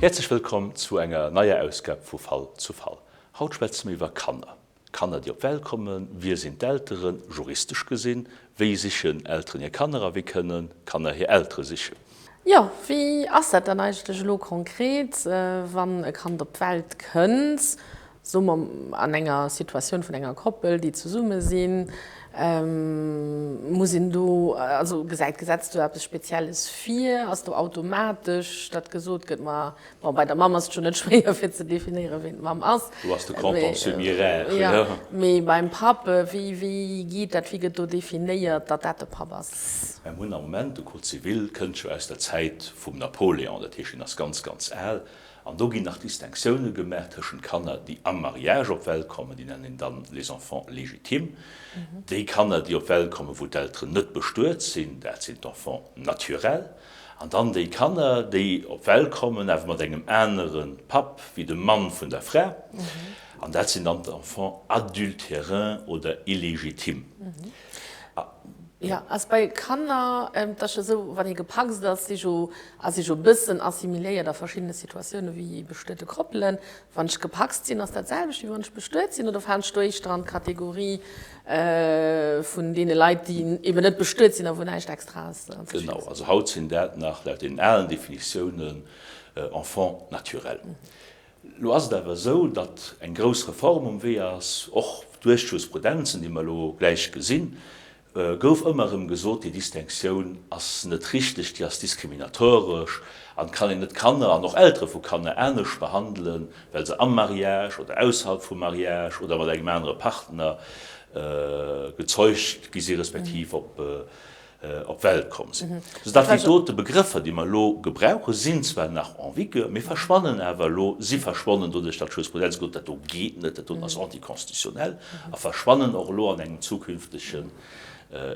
Häerzlech wëllkomm zu enger neier Ausgab vu Fall zu Fall. Haut schwätze mir iwwer Kanner. Kanner, déi op d'Welt kommen, Wie sinn d'Elteren, juristesch gesinn? Wéi sichen Elteren hir Kanner a wéi kënne Kanner hir Eltere sichen? Jo, wéi ass dat dann eigentlech elo konkret, wann e Kand op d'Welt kënnt, soe mer an enger Situatioun vun enger Koppel, déi zesumme sinn, muss een do, also gesäit d'Gesetz do eppes Spezielles vir? Ass do automatesch, datt gesot gëtt, ma Bon, bei der Mamm ass et schon net schwéier fir ze definéieren, ween d'Mamm ass. Do ass de Contentieux méi rar, jo. Mee beim Papp, wéi, wéi geet dat, wéi gëtt do definéiert, datt dat de Papp ass? Mir hunn am Moment, de Code civil kënnt jo aus der Zäit vum Napoléon, dat heescht, deen ass ganz, ganz al, an do ginn nach Distinctioune gemaach tëschent Kanner, déi am Mariage op d'Welt kommen, déi nennen een dann les enfants légitimes, déi Kanner, déi op d'Welt kommen, wou d'Elteren net bestuet sinn, dat sinn d'enfants naturels, An dann déi Kanner, déi op d'Welt kommen, awer mat engem anere Papp wéi dem Mann vun der Fra, an dat sinn dann d'Enfants adultérins oder illégitimes. Jo, ass bei Kanner, et ass jo esou, wann ee gepacst ass, si jo, ass ee jo e bëssen assimiléiert a verschiddene Situatioune wéi bestuete Koppelen. Wann ech gepacst sinn, ass dat selwecht wéi wann ech bestuet sinn, oder falen ech do éischter an d'Kategorie vun deene Leit, déi eben net bestuet sinn a wou näischt Extraes an sech Genau, also haut sinn dat nach laut deenen alen Definitiounen Enfants naturels. Elo ass et awer esou, datt eng grouss Reform um Wee ass, och duerch d'Jurisprudenzen, déi mer elo gläich gesinn, Gouf ëmmer erëm gesot, déi Distinctioun ass net richteg, déi ass diskriminatoresch an et kann een net Kanner an och Eltere vu Kanner anescht behandelen, well se am Mariage oder ausserhalb vum Mariage oder mat engem anere Partner gezeugt gi si respektiv op op d'Welt komm sinn. Soudatt déi dote Begrëffer, déi mer elo gebrauchen, sinn zwar nach en vigueur, mee verschwannen awer elo, si verschwonnen doduerch, datt d'Jurisprudenz gesot huet, dat do geet net, dat doten ass anticonstitutionnel. A verschwannen och elo an engem zukünftege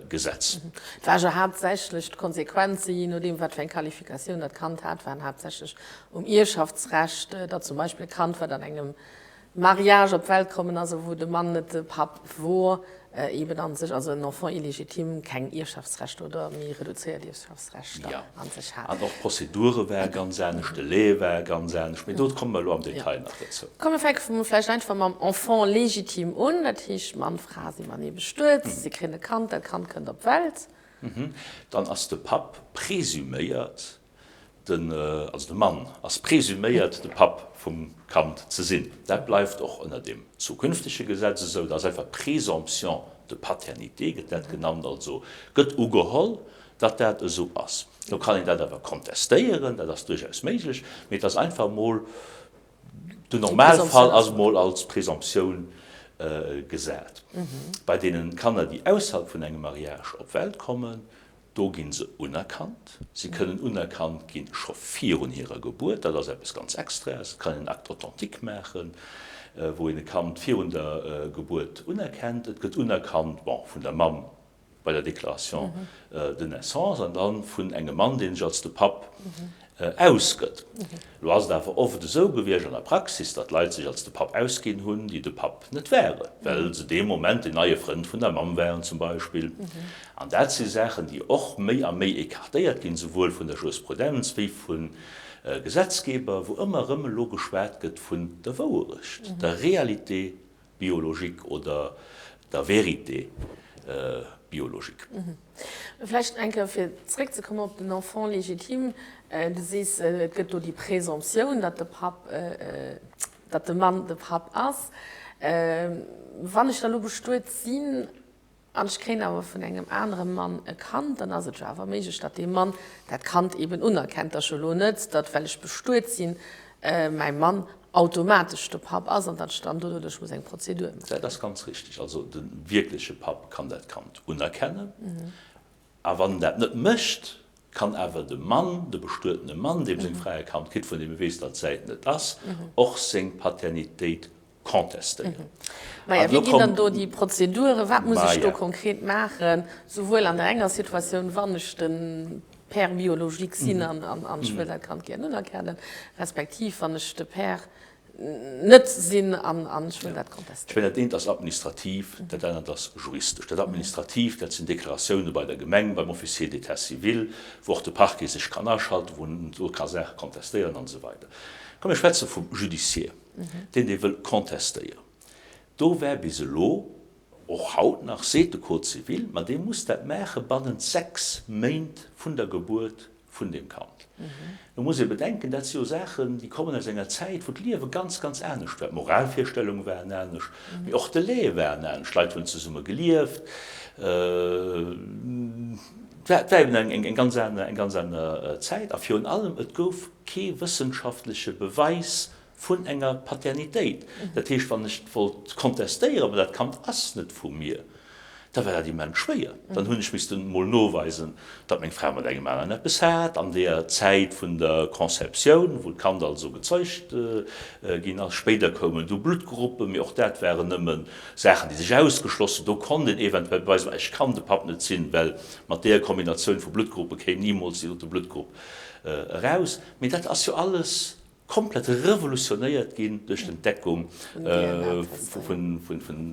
Gesetz. Et war jo haaptsächlech d'Konsequenze, jee nodeem wat fir eng Qualifikatioun dat Kand hat, waren haaptsächlech um Ierfschaftsrecht, datt zum Beispill e Kand, wat an engem Mariage op d'Welt kommen ass, a wou de Mann net de Papp wor, eben an sech, also en Enfant illégitime, keng Ierfschaftsrechter oder méi reduzéiert Ierfschaftsrechter an sech hat. An och d'Prozedure ware ganz anescht, d'Delaie ware ganz anescht, mee do komme mer elo am Detail nach dozou. Komme fänke mer vläicht einfach mam Enfant légitime un, dat heescht Mann, Fra si matenee bestuet, si kréien e Kand, dat Kand kënnt op d'Welt. Dann ass de Papp presuméiert Den, also de Mann ass presuméiert de Papp vum Kand ze sinn. Dat bleift och ënner dem zukünftege Gesetz esou. Dat ass einfach d'Présomption de paternité gëtt dat genannt, also gëtt ugeholl, datt dat esou ass. Lo kann een dat awer kontestéieren, dat ass duerchaus méiglech, mee et ass einfach emol, den Normalfall ass emol als Présomptioun gesat. Bei deene Kanner, déi ausserhalb vun engem Mariage op d'Welt kommen, Do ginn se unerkannt. Si kënnen unerkannt ginn scho virun hirer Gebuert. Dat ass eppes ganz Extraes. Et kann een en Acte authentique maachen, wou een e Kand virun der Gebuert unerkennt. Et gëtt unerkannt, bon, vun der Mamm bei der Déclaration de naissance an da vun engem Mann, dee sech als de Papp ausgëtt. Elo ass et awer oft esou gewiescht an der Praxis, datt Leit sech als de Papp ausginn hunn, déi de Papp net waren, well se dee Moment den neie Frënd vun der Mamm waren zum Beispill. An dat si Saachen, déi och méi a méi écartéiert ginn, souwuel vun der Jurisprudenz wéi vu Gesetzgeber, wou ëmmer erëm elo geschwat gëtt vun der Wouerecht, der Réalité biologique oder der Vérité biologique. Vläicht eng Kéier fir zréckzekommen op den Enfant légitime. Du sees, et gëtt do déi Présomptioun, datt de Papp, datt de Mann de Papp ass. Wann ech da lo bestuet sinn an ech kréien awer vun engem anere Mann e Kand, dann ass et jo awer méiglech, datt dee Mann dat Kand eeben unerkennt. Ass jo elo net, datt well ech bestuet sinn, mäi Mann automatesch de Papp ass an datt ech dann doduerch muss eng Prozedur maachen. Dat ass ganz richtig. Also de wierkleche Papp kann dat Kand unerkennen. A wann en dat net mécht, kann awer de Mann, de bestuetene Mann, deem seng Fra e Kand kritt, vun deem e weess, datt säit net ass, och seng Paternitéit contestéieren. Maja, wéi ginn dann do déi Prozeduren? Wat muss ech do konkret maachen, souwuel an der enger Situatioun, wann ech de. Père biologique sinn an ech wëll dat Kand gären unerkennen, respektiv wann ech de Père net sinn an ech wëll dat Ech contestéieren. mengen, dat eent ass administrativ, dat anert ass juristesch. Dat Administratiivt, dat sinn Deklaratioune bei der Gemeng, beim Officier d'état civil, wou och de Parquet sech kann aschalten, wou en do ka Saache contestéieren an esou weider. Komm, mir schwätze vum Judiciaire, deen, dee wëll contestéieren. Do war bis elo, och haut nach, seet de Code civil, ma dee muss dat maache bannent 6 Méint vun der Gebuert vun deem Kand. Lo muss ee bedenken, dat si jo Saachen, déi kommen aus enger Zäit, wou d'Liewe ganz, ganz anescht war. D'Moralvirstellunge waren anescht, mee och d'Delaie waren anescht. D'Leit hunn zesumme gelieft. Et war eben eng ganz aner, eng ganz aner Zäit. A virun allem, et gouf kee wëssenschaftleche Beweis vun enger Paternitéit. Dat heescht, wann ech wollt kontestéieren, ma dat Kand ass net vu mir, da war dat immens schwéier. Dann hunn ech missten emol noweisen, datt meng Fra mat engem aneren eppes hat an deeër Zäit vun der Conceptioun, wou d'Kand also gezeugt ginn ass. Spéider koumen du Bluttgruppen, mee och dat waren nëmme Saachen, déi sech ausgeschloss hunn. Do konnt een eventuell beweisen, ma ech kann de Papp net sinn, well mat deeër Kombinatioun vu Bluttgruppe kéim nimools déi dote Bluttgrupp eraus. Mee dat ass jo alles komplett revolutionéiert ginn duerch d'Entdeckung vun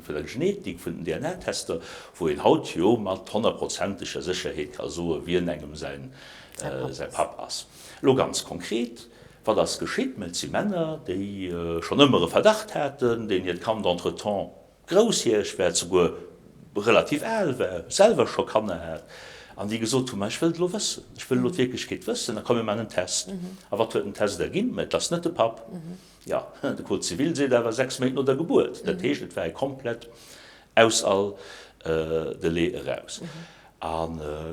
der Genetik, vun den DNA-Tester, wou een haut jo mat honnertprozenteger Sécherheet ka soen, wien engem säin Papp ass. Elo ganz konkret, Wat ass geschitt? Mä et si Männer, déi schonn ëmmer e Verdacht haten, deenen hiert Kand entretemps groussjäreg war, souguer relativ al war, selwer scho Kanner hat, an déi gesot hunn, ma ech wëll et elo wëssen, ech wëll elo d'Wierklechkeet wëssen, da komm mir maachen en Test. A wat huet den Test erginn? Ma et ass net de Papp. Jo, de Code civil seet awer 6 Méint no der Gebuert. Dat heescht, et war e komplett aus all Delai eraus. A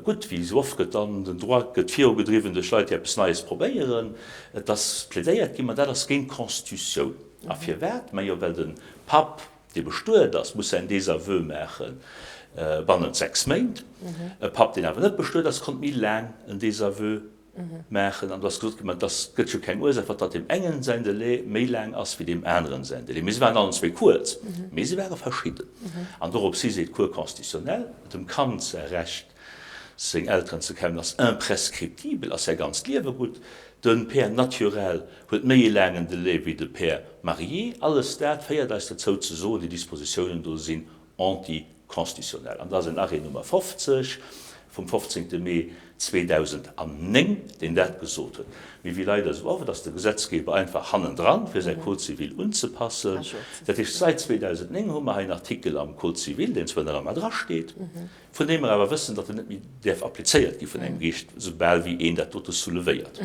gutt, wéi esou oft gëtt dann den Droit gëtt virugedriwwen duerch Leit, déi eppes Neies probéieren. Et ass plädéiert ginn, ma dat ass géint d'Constitutioun. A firwat? Majo, well de Papp dee bestuet ass, muss säin Désaveu maache bannent 6 Méint. E Papp, deen awer net bestuet ass, konnt méi laang en Désaveu maachen. An do ass gesot ginn, ma et gëtt jo keng Ursaach, firwat datt deem engen säin Delai méi laang ass wéi deem aneren säin Delai. Mee se waren allen zwee kuerz, mee se ware verschidden. An doropshi seet d'Cour constitutionnelle, dem Kand säi Recht, seng Elteren ze kennen, ass imprescriptibel, ass säi ganzt Liewe gutt. De Père naturel huet méi e laangen Delai wéi de Père marié. Alles dat féiert eis dozou ze soen, déi Dispositiounen do sinn anticonstitutionnel. An dat ass en Arrêt Nummer 50 vum 15. Mee 2009, deen dat gesot huet. Mee wéi leider esou oft ass de Gesetzgeber einfach hannendran, fir säi Code civil unzepassen. Dat heescht, sait 2009 hu mer hei en Artikel am Code civil, deen zwar nach ëmmer drasteet, vun deem mer awer wëssen, datt en net méi däerf applizéiert gi vun engem Geriicht, soubal wéi een dat dote soulevéiert.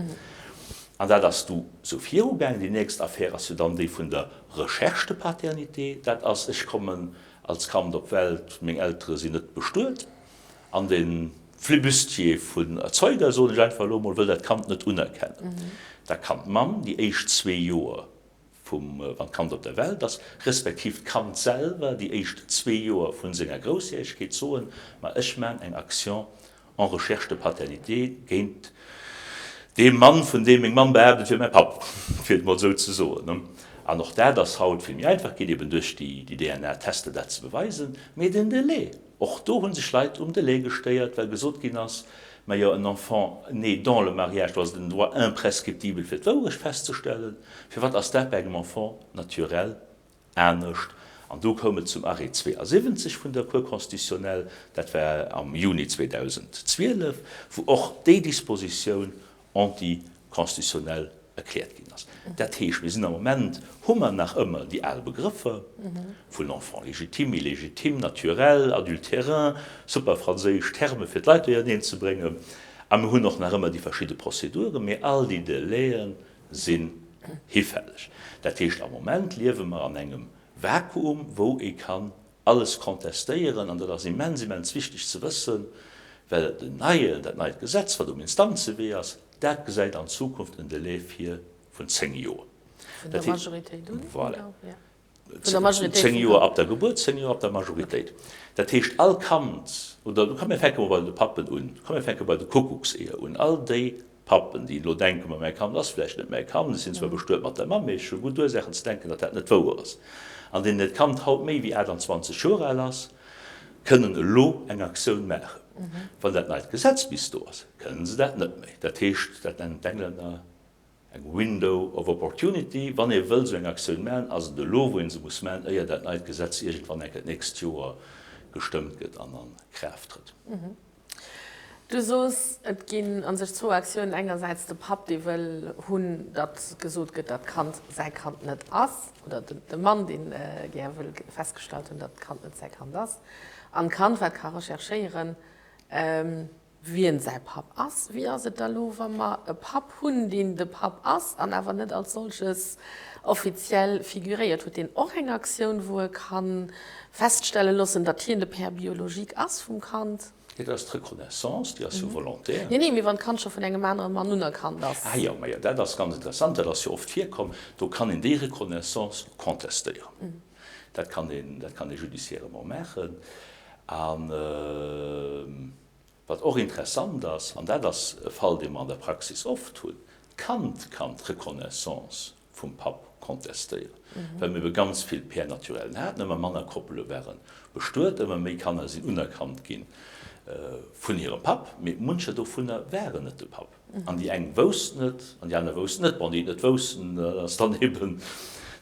An dat ass du sou virugaangen. Déi nächst Affär ass jo dann déi vun der Recherche de paternité. Dat ass, ech kommen als Kand op d'Welt, meng Eltere sinn net bestuet, an de Flibustier vun Erzeuger, soen ech einfach elo emol, wëll dat Kand net unerkennen. Da kann d'Mamm déi éischt zwee Joer vum wann d'Kand op der Welt ass, respektiv d'Kand selwer déi éischt zwee Joer vu senger Groussjäregkeet soen, ma ech maan eng Action en recherche de paternité géint dee Mann, vun deem meng Mamm behaapt, et wier mäi Papp, fir et mol esou ze soen. An och dat ass haut vill méi einfach ginn, eben duerch déi DNA-Tester dat ze beweisen. Mee den Delai, Och do hu sech Leit um Delai gestéiert, well gesot ginn ass, Majo, en enfant né dans le mariage, do ass et en droit imprescriptible fir d'Wourecht festzestellen. Firwat ass dat bei engem Enfant naturel anescht? An do koum et zum Arrêt 72 vun der Cour constitutionnelle, dat war am Juni 2012, wou och déi Dispositioun anticonstitutionnel erkläert ginn ass. Dat heescht, mir sinn am Moment, hu mer nach ëmmer déi al Begrëffer vun enfant légitime, illégitime, naturel, adultérin, super franséisch Terme fir d'Leit duerjerneen ze bréngen, a mir hunn och nach ëmmer déi verschidde Prozeduren, mee all déi Delaie sinn hifälleg. Dat heescht, am Moment liewe mer an engem Vakuum, wou ee kann alles contestéieren, an dat ass immens, immens wichteg ze wëssen, well den neien, dat neit Gesetz, wat um Instanzewee ass, dat gesäit an Zukunft en Delai vir vun 10 Joer. Vun der Majoritéit un, oder? Voilà. Vun der Majoritéit vum 10 Joer ab der Gebuert, 10 Joer ab der Majoritéit. Dat heescht, all Kand, oder komm mir fänke mol bei de Pappen un, komm mir fänke bei de Kuckuckseeër un, all déi Pappen, déi elo denken, ma mäi Kand ass vläicht net mäi Kand, ech sinn zwar bestuet mat der Mamm, mee ech hu gutt Ursaachen ze denken, datt dat net wouer ass, an deenen hiert Kand haut méi wéi 28 Joer al ass, kënnen elo eng Aktioun maachen. Wann dat neit Gesetz bis do ass, kënnen se dat net méi. Dat heescht, dat nennen d'Englänner eng Window of opportunity. Wann ee wëll esou eng Aktioun maachen, ass et elo, wou ee se muss maachen, éier dat neit Gesetz iergendwann eng Kéier d'nächst Joer gestëmmt gëtt an a Kraaft trëtt. Du soos, et ginn a sech zwou Aktiounen, engersäits de Papp, dee wëll hunn, datt gesot gëtt, datt d'Kand säi Kand net ass, oder de Mann, dee gär wëll festgestallt hunn, datt d'Kand net säi Kand ass, an d'Kand, wat ka recherchéieren, wien säi Papp ass. Wéi ass et da lo, wa mer e Papp hunn, deen de Papp ass an awer net als solches offiziell figuréiert? Huet deen och eng Aktioun, wou e ka feststelle loossen, datt hien de Père biologique ass vum Kand? Nee, dat ass d'Reconnaissance, déi ass jo volontaire. Nee, nee, mee wann d'Kand scho vun engem anere Mann unerkannt ass. Ah jo, majo, dat ass ganz interessant, dat ass jo oft virkomm. Do kann een déi Reconnaissance contestéieren. Dat kann een, dat kann ee judiciairement maachen. An wat och interessant ass, an dat ass e Fall, dee mer an der Praxis oft hunn, d'Kand kann d'Reconnaissance vum Papp contestéieren, well mer ebe ganz vill Pères naturellen haten, ëmmer manner Koppele ware bestuet, ëmmer méi Kanner sinn unerkannt gi vun hirem Papp, mee muncher dovunner waren net de Papp. An déi eng woussten et an déi aner woussten et net. Bon, déi et net woussten, dat ass dann eben,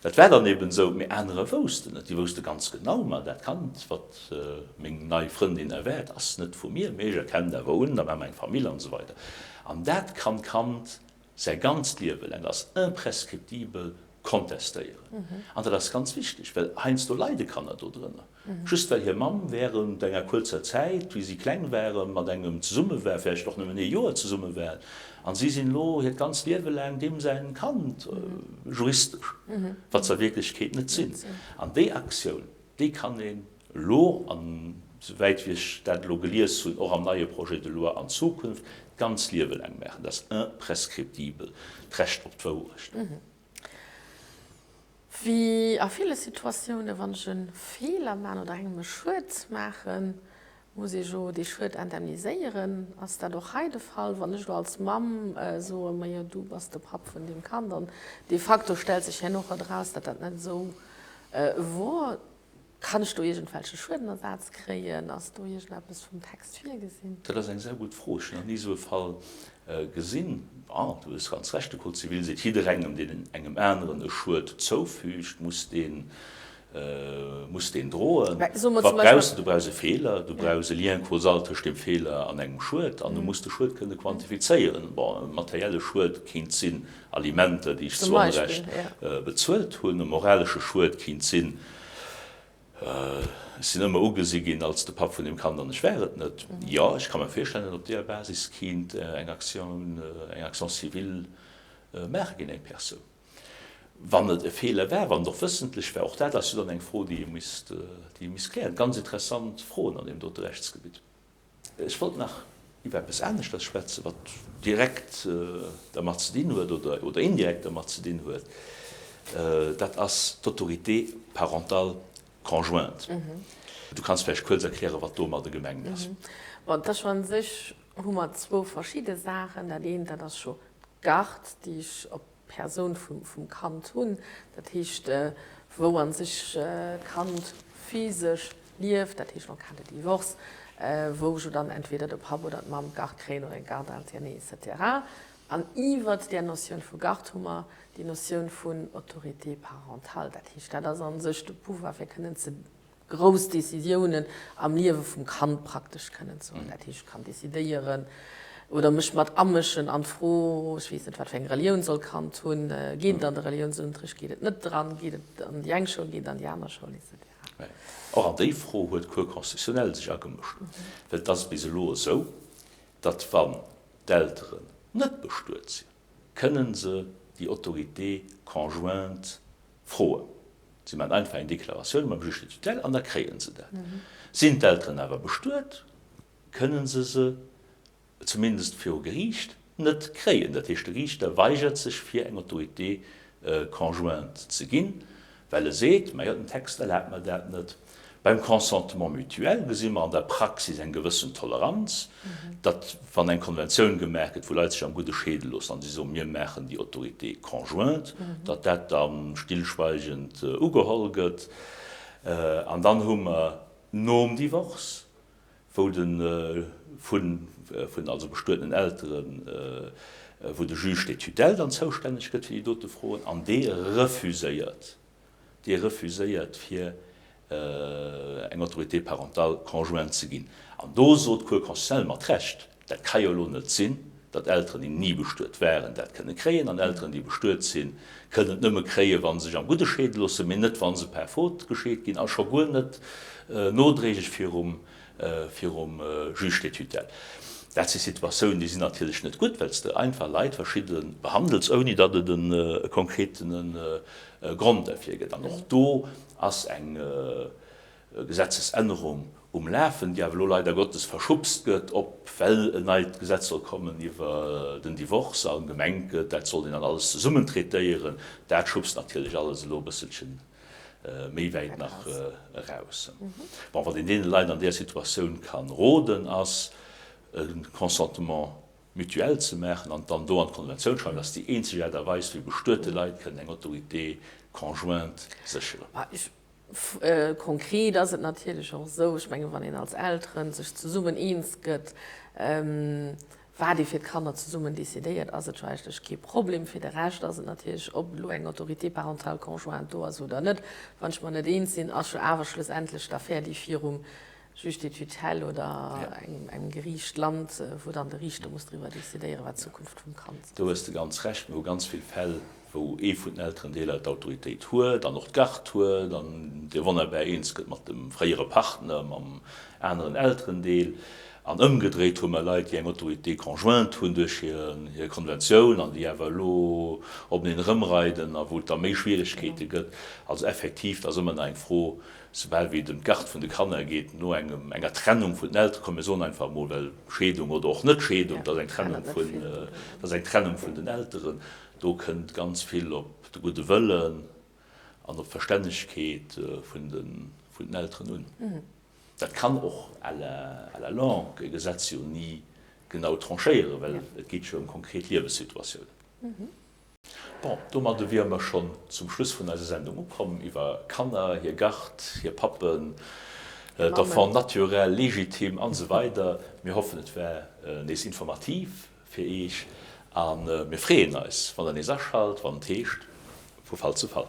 dat war dann eben esou, mee anerer woussten et, déi wousste ganz genau, ma dat Kand, wat meng nei Frëndin erwaart, ass net vu mir, mee ech erkennen et awer un, da maache mer eng Famill an esou weider. An dat kann d'Kand säi ganzt Liewe laang, dat ass imprescriptibel, kontestéieren. An dat ass ganz wichteg, well heiansdo leide Kanner dodrënner, just well hir Mamm während enger kuerzer Zäit, wéi si kleng waren, mat engem zesumme war, vläicht och nëmmen ee Joer zesumme waren, a si sinn elo hiert ganzt Liewe laang deem säin Kand, juristesch, wat se a Wierklechkeet net sinn. An déi Aktioun, déi kann een elo, an souwäit wéi ech dat elo gelies hunn, och am neie Projet de loi an Zukunft, d'ganz Liewe laang maachen. Dat ass imprescriptibel, d'Recht op d'Wourecht. Wéi a ville Situatiounen, wann ech e Feeler maachen oder engem e Schued maachen, muss ech jo dee Schued indemniséieren. Ass dat och hei de Fall, wann ech elo als Mamm soe, majo du bass de Papp vun deem Kand an de facto stellt sech herno och eraus, datt dat net esou wor? Kann ech do iergendwelche Schuedenersaz kréien? Ass do iergendeppes vum Text virgesinn? Dat ass eng sehr gutt Fro. Ech hunn nach ni esou e Fall gesinn. Bon, du hues ganz Recht, de Code civil seet, jidderengem, deen engem aneren e Schued zoufügt, muss deen, muss deen droen. Wat brauchs de? Du brauchs e Feeler, du brauchs e Lien causal tëscht dem Feeler an engem Schued an du muss de Schued kënne quantifizéieren. Bon, e materielle Schued kéint sinn Alimenter, déi ech zu Onrecht bezuelt hunn. E moralesche Schued kéint sinn, Ech sinn ëmmer ugesi ginn als de Papp vun deem Kand an ech war et net. Jo, ech ka mer virstellen, datt op deeër Basis kéint eng Aktioun, eng Action civile maache géint eng Persoun. Wann et e Feeler war, wann et och wëssentlech war, och dat ass jo dann eng Fro, déi ee misst, déi ee misst klären. Ganz interessant Froen an deem dote Rechtsgebitt. Ech wollt nach iwwer eppes aneschters schwätzen, wat direkt dermat ze dinn huet oder indirekt dermat ze dinn huet, dat ass d'Autorité parentale conjointe. Du kanns vläicht kuerz erklären, wat domadde gemengt ass. Bon, et ass scho an sech hu mer zwou verschidde Saachen. Dat eent, dat ass scho d'Garde, déi ech op Persoun vum Kand hunn, dat heescht wou a sech d'Kand physesch lieft, dat heescht en cas de divorce, wou jo dann entweder de Papp oder d'Mamm d'Garde kréien oder eng Garde alternée et cetera. An iwwert där Notioun vu Garde hu mer déi Notioun vun Autorité parentale, dat heescht dat ass a sech de Pouvoir fir kënnen ze grouss Décisiounen am Liewe vum Kand praktesch kënnen ze huelen. Dat heescht, ech kann décidéieren oder mech mat amëschen an d'Fro, ech weess net, wat fir eng Relioun soll d'Kand hunn, geet et an de Reliounsunterricht, geet et net dran, geet et an déi eng Schoul, geet et an déi aner Schoul, et cetera. Och an déi Fro huet d'Cour constitutionnelle sech agemëscht, well et ass bis elo esou, datt wann d'Elteren net bestuet sinn, kënnen se déi Autorité conjointe froen. Si maachen einfach eng Deklaratioun beim Juge de tutelle an da kréie se dat. Sinn d'Elteren awer bestuet, kënne se se, zumindest viru Geriicht, net kréien. Dat heescht, de Riichter weigert sech fir eng Autorité conjointe ze ginn, well e seet, Majo, den Text erlaabt mer dat net. Beim Consentement mutuel gesi mer an der Praxis eng gewëssen Toleranz, datt wann eng Konventioun gemaach gëtt, wou Leit sech am Gudde scheede loossen an si soen, mir maachen déi Autorité conjointe, datt dat da stillschweigend ugeholl gëtt. An dann hu mer nom Divorce, wou de. vun also bestuetenen Elteren, wou de Juge des tutelles dann zoustänneg gëtt fir déi dote Froen, an dee refuséiert, dee refuséiert fir eng Autorité parentale conjointe ze ginn. An do sot d'Cour constitutionnelle mat Recht, dat ka jo elo net sinn, datt Elteren, déi ni bestuet waren, dat kënne kréien, an Elteren, déi bestuet sinn, kënnen et nëmme kréien, wa se sech am Gudde scheede loossen, mee net, wa se per faute gescheet ginn, a scho guer net nodréiglech virum virum Juge des tutelles. Dat si Situatiounen, déi sinn natierlech net gutt, well s de einfach Leit verschidde behandels, ouni datt et e konkretene Grond derfir gëtt. An och do ass eng Gesetzesännerung um Lafen, déi awer elo leider Gottes verschubst gëtt, op well en neit Gesetz soll kommen iwwer den Divorce a gemengt gëtt, dat sollt een dann alles zesummen traitéieren. Dat schubst natierlech alles elo e bësselchen méi wäit nach eraus. Bon, wat een deene Leit an där Situatioun ka roden, ass e Consentement mutuel ze maachen an dann do an d'Konventioun schreiwen. Dat ass déi eenzeg Aart a Weis, wéi bestuete Leit kënnen eng Autorité conjointe sécheren. Konkret ass et natierlech och esou, ech mengen, wann een als Elteren sech zesummen eens gëtt, Wat ee fir d'Kanner zesummen decidéiert, ass et jo eigentlech kee Problem. Fir de Rescht ass et natierlech, ob elo eng Autorité parentale conjointe do ass oder net, wann ech mer net eens sinn, ass jo awer schlussendlech d'Affär, déi virum Juge des tutelles oder engem Geriicht lant, wou dann de Riichter muss driwwer decidéieren, wat d'Zukunft vum Kand ass. Do hues de ganz Recht. Mir hu ganz vill Fäll, wou ee vun den Elterendeeler d'Autoritéit huet an och d'Garde huet an dee wonnerbar eens gëtt mat dem fréiere Partner, mam aneren Elterendeel. An ëmgedréit hu mer Leit, déi eng Autorité conjointe hunn duerch hir Konventioun an déi awer elo openeen erëmreiden a wou et da méi Schwieregkeete gëtt. Also effektiv, et ass ëmmer nach eng Fro, soubal wéi et ëm d'Garde vun de Kanner geet, no engem, enger Trennung vun den Eltere, komm mir soen einfach emol, well Scheedung oder och net Scheedung, dat ass eng Trennung vun, dat ass eng Trennung vun den Elteren, Do kënnt ganz vill op de gudde Wëllen an op d'Verstännegkeet vun den Elteren un. Dat kann och à la longue e Gesetz jo ni genau tranchéieren, well et geet jo ëm konkret Liewessituatiounen. Bon, domadde wiere mer schonn zum Schluss vun eiser Sendung ukomm iwwer Kanner, hir Gard, hir Pappen, d'Enfants naturels, légitimes an esou weider. Mir hoffen, et war nees informativ. Fir Iech a mir freeën eis wann der nees aschalt wann et heescht vu Fall zu Fall.